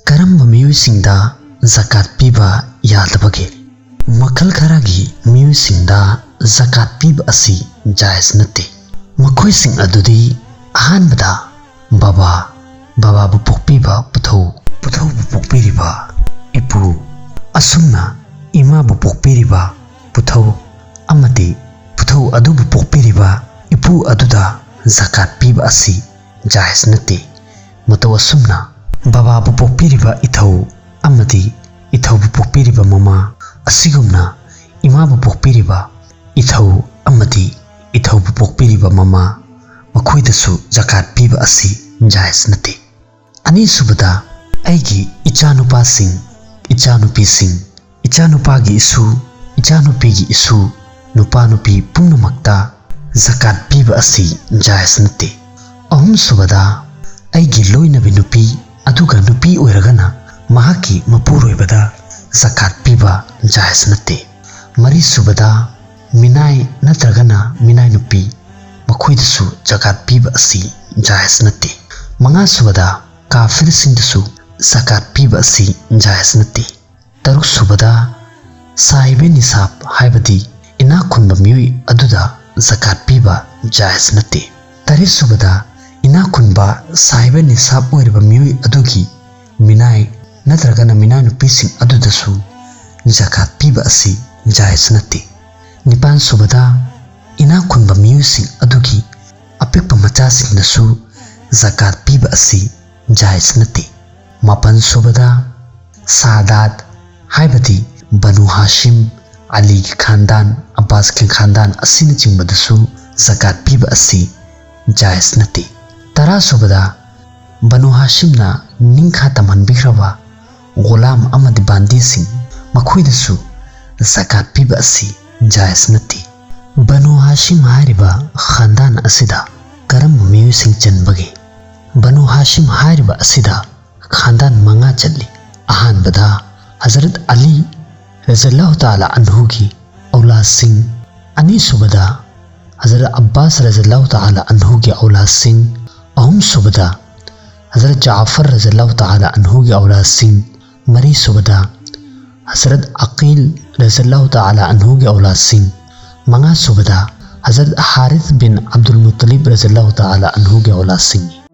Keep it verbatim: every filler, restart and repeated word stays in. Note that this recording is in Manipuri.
ꯀꯔꯝꯕ ꯃꯤꯑꯣꯏꯁꯤꯡꯗ ꯖꯀꯥꯠ ꯄꯤꯕ ꯌꯥꯗꯕꯒꯦ? ꯃꯈꯜ ꯈꯔꯒꯤ ꯃꯤꯑꯣꯏꯁꯤꯡꯗ ꯖꯀꯥꯠ ꯄꯤꯕ ꯑꯁꯤ ꯖꯥꯏꯖ ꯅꯠꯇꯦ꯫ ꯃꯈꯣꯏꯁꯤꯡ ꯑꯗꯨꯗꯤ: ꯑꯍꯥꯟꯕꯗ, ꯕꯕꯥ, ꯕꯕꯥꯕꯨ ꯄꯣꯛꯄꯤꯕ ꯄꯨꯊꯧ, ꯄꯨꯊꯧꯕꯨ ꯄꯣꯛꯄꯤꯔꯤꯕ ꯏꯄꯨ, ꯑꯁꯨꯝꯅ ꯏꯃꯥꯕꯨ ꯄꯣꯛꯄꯤꯔꯤꯕ ꯄꯨꯊꯧ ꯑꯃꯗꯤ ꯄꯨꯊꯧ ꯑꯗꯨꯕꯨ ꯄꯣꯛꯄꯤꯔꯤꯕ ꯏꯄꯨ ꯑꯗꯨꯗ ꯖꯀꯥꯠ ꯄꯤꯕ ꯑꯁꯤ ꯖꯥꯏꯖ ꯅꯠꯇꯦ꯫ ꯃꯇꯧ ꯑꯁꯨꯝꯅ ꯕꯕꯥꯕꯨ ꯄꯣꯛꯄꯤꯔꯤꯕ ꯏꯊꯧ ꯑꯃꯗꯤ ꯏꯊꯧꯕꯨ ꯄꯣꯛꯄꯤꯔꯤꯕ ꯃꯃꯥ, ꯑꯁꯤꯒꯨꯝꯅ ꯏꯃꯥꯕꯨ ꯄꯣꯛꯄꯤꯔꯤꯕ ꯏꯊꯧ ꯑꯃꯗꯤ ꯏꯊꯧꯕꯨ ꯄꯣꯛꯄꯤꯔꯤꯕ ꯃꯃꯥ, ꯃꯈꯣꯏꯗꯁꯨ ꯖꯀꯥꯠ ꯄꯤꯕ ꯑꯁꯤ ꯖꯥꯏꯖ ꯅꯠꯇꯦ꯫ ꯑꯅꯤꯁꯨꯕꯗ, ꯑꯩꯒꯤ ꯏꯆꯥꯅꯨꯄꯥꯁꯤꯡ, ꯏꯆꯥꯅꯨꯄꯤꯁꯤꯡ, ꯏꯆꯥꯅꯨꯄꯥꯒꯤ ꯏꯁꯨ, ꯏꯆꯥꯅꯨꯄꯤꯒꯤ ꯏꯁꯨ, ꯅꯨꯄꯥ ꯅꯨꯄꯤ ꯄꯨꯝꯅꯃꯛꯇ ꯖꯀꯥꯠ ꯄꯤꯕ ꯑꯁꯤ ꯖꯥꯏꯖ ꯅꯠꯇꯦ꯫ ꯑꯍꯨꯝꯁꯨꯕꯗ, ꯑꯩꯒꯤ ꯂꯣꯏꯅꯕꯤ ꯅꯨꯄꯤ, ꯑꯗꯨꯒ ꯅꯨꯄꯤ ꯑꯣꯏꯔꯒꯅ ꯃꯍꯥꯛꯀꯤ ꯃꯄꯨꯔꯣꯏꯕꯗ ꯖꯀꯥꯠ ꯄꯤꯕ ꯖꯥꯏꯖ ꯅꯠꯇꯦ꯫ ꯃꯔꯤꯁꯨꯕꯗ, ꯃꯤꯅꯥꯏ ꯅꯠꯇ꯭ꯔꯒꯅ ꯃꯤꯅꯥꯏ ꯅꯨꯄꯤ, ꯃꯈꯣꯏꯗꯁꯨ ꯖꯀꯥꯠ ꯄꯤꯕ ꯑꯁꯤ ꯖꯥꯏꯖ ꯅꯠꯇꯦ꯫ ꯃꯉꯥꯁꯨꯕꯗ, ꯀꯥꯐꯤꯔꯁꯤꯡꯗꯁꯨ ꯖꯀꯥꯠ ꯄꯤꯕ ꯑꯁꯤ ꯖꯥꯏꯖ ꯅꯠꯇꯦ꯫ ꯇꯔꯨꯛꯁꯨꯕꯗ, ꯁꯥꯍꯤꯕꯦ ꯅꯤꯁꯥꯕ ꯍꯥꯏꯕꯗꯤ ꯏꯅꯥꯛ ꯈꯨꯟꯕ ꯃꯤꯑꯣꯏ ꯑꯗꯨꯗ ꯖꯀꯥꯠ ꯄꯤꯕ ꯖꯥꯏꯖ ꯅꯠꯇꯦ꯫ ꯇꯔꯦꯠꯁꯨꯕꯗ, ꯏꯅꯥꯛ ꯈꯨꯟꯕ ꯁꯥꯍꯤꯕꯦ ꯅꯤꯁꯥꯕ ꯑꯣꯏꯔꯤꯕ ꯃꯤꯑꯣꯏ ꯑꯗꯨꯒꯤ ꯃꯤꯅꯥꯏ ꯅꯠꯇ꯭ꯔꯒꯅ ꯃꯤꯅꯥꯏ ꯅꯨꯄꯤꯁꯤꯡ ꯑꯗꯨꯗꯁꯨ ꯖꯀꯥꯠ ꯄꯤꯕ ꯑꯁꯤ ꯖꯥꯏꯖ ꯅꯠꯇꯦ꯫ ꯅꯤꯄꯥꯟꯁꯨꯕꯗ, ꯏꯅꯥꯛ ꯈꯨꯟꯕ ꯃꯤꯑꯣꯏꯁꯤꯡ ꯑꯗꯨꯒꯤ ꯑꯄꯤꯛꯄ ꯃꯆꯥꯁꯤꯡꯗꯁꯨ ꯖꯀꯥꯠ ꯄꯤꯕ ꯑꯁꯤ ꯖꯥꯏꯖ ꯅꯠꯇꯦ꯫ ꯃꯥꯄꯟꯁꯨꯕꯗ, ꯁꯥꯗꯥꯠ ꯍꯥꯏꯕꯗꯤ ꯕꯅꯨ ꯍꯥꯁꯤꯝ, ꯑꯂꯤꯒꯤ ꯈꯥꯟꯗꯥꯟ, ꯑब्ꯕꯥꯁꯀꯤ ꯈꯥꯟꯗꯥꯟ ꯑꯁꯤꯅꯆꯤꯡꯕꯗꯁꯨ ꯖꯀꯥꯠ ꯄꯤꯕ ꯑꯁꯤ ꯖꯥꯏꯖ ꯅꯠꯇꯦ꯫ ꯇꯔꯥꯁꯨꯕꯗ, ꯕꯅꯨ ꯍꯥꯁꯤꯝꯅ ꯅꯤꯡꯈꯥ ꯇꯝꯍꯟꯕꯤꯈ꯭ꯔꯕ ꯒꯣꯂꯥꯝ ꯑꯃꯗꯤ ꯕꯥꯟꯗꯤꯁꯤꯡ, ꯃꯈꯣꯏꯗꯁꯨ ꯖꯀꯥꯠ ꯄꯤꯕ ꯑꯁꯤ ꯖꯥꯏꯖ ꯅꯠꯇꯦ꯫ ꯕꯅꯨ ꯍꯥꯁꯤꯝ ꯍꯥꯏꯔꯤꯕ ꯈꯥꯟꯗꯥꯟ ꯑꯁꯤꯗ ꯀꯔꯝꯕ ꯃꯤꯑꯣꯏꯁꯤꯡ ꯆꯟꯕꯒꯦ? ꯕꯅꯨ ꯍꯥꯁꯤꯝ ꯍꯥꯏꯔꯤꯕ ꯑꯁꯤꯗ ꯈꯥꯟꯗꯥꯟ ꯃꯉꯥ ꯆꯜꯂꯤ꯫ ꯑꯍꯥꯟꯕꯗ ꯍꯖꯔꯠ ꯑꯂꯤ ꯔꯖꯜꯂꯥꯍꯨ ꯇꯥꯂꯥ ꯑꯟꯍꯨꯒꯤ ꯑꯧꯂꯥꯗꯁꯤꯡ, ꯑꯅꯤꯁꯨꯕꯗ ꯍꯖꯔꯠ ꯑब्ꯕꯥꯁ ꯔꯖꯜꯂꯥꯍꯨ ꯇꯥꯂꯥ ꯑꯟꯍꯨꯒꯤ ꯑꯧꯂꯥꯗꯁꯤꯡ, ꯑꯍꯨꯝꯁꯨꯕꯗ ꯍꯖꯔꯠ ꯖꯥꯐꯔ ꯔꯖꯤꯌꯜꯂꯥꯍꯨ ꯇꯥꯂꯥ ꯑꯟꯍꯨꯒꯤ ꯑꯧꯂꯥꯗꯁꯤꯡ, ꯃꯔꯤꯁꯨꯕꯗ ꯍꯖꯔꯠ ꯑꯀꯤꯜ ꯔꯖꯤꯌꯜꯂꯥꯍꯨ ꯇꯥꯂꯥ ꯑꯟꯍꯨꯒꯤ ꯑꯧꯂꯥꯗꯁꯤꯡ, ꯃꯉꯥꯁꯨꯕꯗ ꯍꯖꯔꯠ ꯍꯥꯔꯤꯁ ꯕꯤꯟ ꯑꯕꯗꯨꯜ ꯃꯨꯠꯇꯂꯤꯕ ꯔꯖꯤꯌꯜꯂꯥꯍꯨ ꯇꯥꯂꯥ ꯑꯟꯍꯨꯒꯤ ꯑꯧꯂꯥꯗꯁꯤꯡꯅꯤ꯫